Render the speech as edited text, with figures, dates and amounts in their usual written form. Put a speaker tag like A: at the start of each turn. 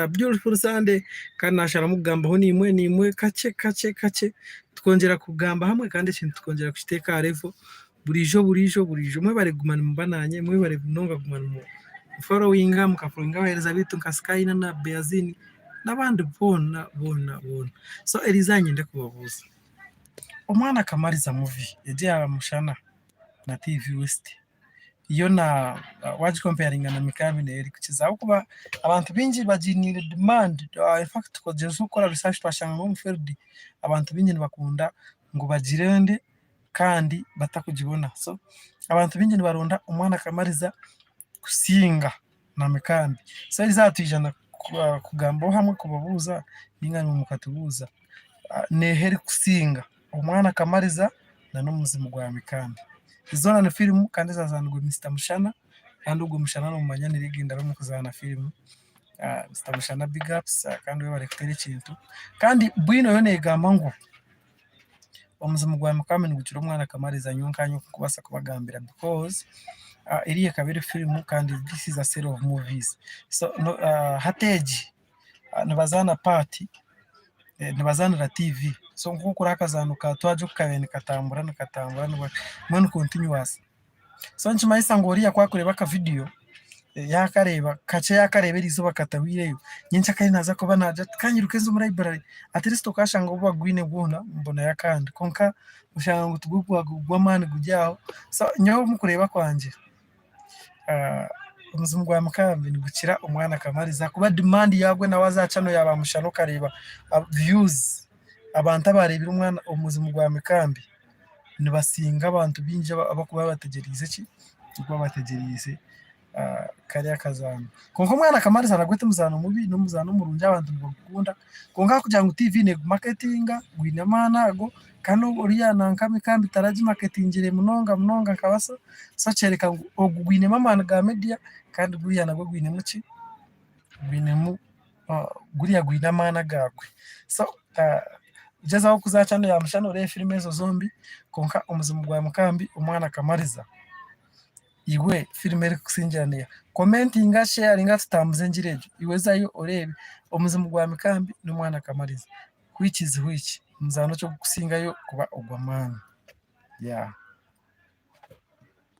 A: Beautiful Sunday kandi nasharamu kugambaho naimwe naimwe kakye kakye kakye tukongyera kugamba hamwe kandi ekintu tukongyera kukiteeka aha level buriijo buriijo buriijo mwebare kuguma nimuba nanye mwebare munonga kuguma nimu forowinga mukaforowinga abaheereza baitu nka Skyna na Beazini n'abandi boona boona boona so eriizooba niinyenda kubabuuza omwana Kamariza movie egi eya Mushana na TV West yo na wagikompeyaringa na Mikami neyo erikukiza ahabw'okuba abantu baingi bagiiniire demand in fact tukagyezaho kukora research twashanga ngu omu field abantu baingi nibakunda ngu bagironde kandi batakugibona so abantu baingi nibaronda omwana Kamariza kusinga na Mikambi. So erizooba twija kugambaho hamwe kubabuuza ninga naimwe mukatubuuza neeha erikusinga omwana Kamariza na n'omuzimu gwa Mikambi. Zoona ni firimu kandi ezazaanirwe Mister Mushana kandi ogwo Mushana nomumanya ni legendary omu kuzaana firimu. Mister Mushana big ups kandi webare kuteera ekintu. Kandi bwino yo negamba ngu omuzimu gwa Mikambi nigukira omwana Kamariza nyowe nkanye oku nkubaasa kubagambira because eriya ekaba eri firimu kandi this is a set of movies. So hati egi nibazaana paati, nibazaanira tiivi so nk'oku orikureeba akazaano ka twagye oku kabaire nikatambura nikatambura mbwenu continuous. So nikimanyisa ngu oriya ku arikureeba akavidiyo yaakareeba kakye yaakareeba eriizooba katahwireyo, nyencakare naaza kuba naagira ati kanyiruke nze omu library at least okaashanga obu bagwine bwona mbonayo akandi kwonka oshanga ngu tigwo gw'amaani guri aho. So nyowe omu kureeba kwangye omuzimu gwa Mukambi nigukira omwana Kamariza ahakuba demand yaagwo nawe aza aha channel ya Rwamushana okareeba views abantu abaareebire omwana omuzimu gwa Mukambi nibasinga abantu baingi abarikuba bategyereize ki, abarikuba bategyereize kariya akazaano. Kwonka omwana Kamariza nagwe ti muzaano mubi, n'omuzaano murungi abantu nibagukunda kwonka ahabw'okugira ngu tiivi negumaketinga gwine amaani ago kandi oriya nanka Mikambi taragimaketingire munonga munonga nka baso, so kyoreka ngu ogu gwinemu amaani ga media kandi guriya nagwo gwinemu ki, gwinemu guriya gwine amaani agagwe. So gyezaho kuza aha channel ya Mushana oreebe firimu ezo zombi kwonka omuzimu gwa Mukambi omwana Kamariza. Iwe firimu erikukusingira neeha? Komentinga, sheyaringa tutambuze engiri egyo. Iwe zayo oreebe omuzimu gwa Mikambi n'omwana Kamariza. Which is which? Muzaano ki ogukusingayo kuba ogw'amaani? Yeah.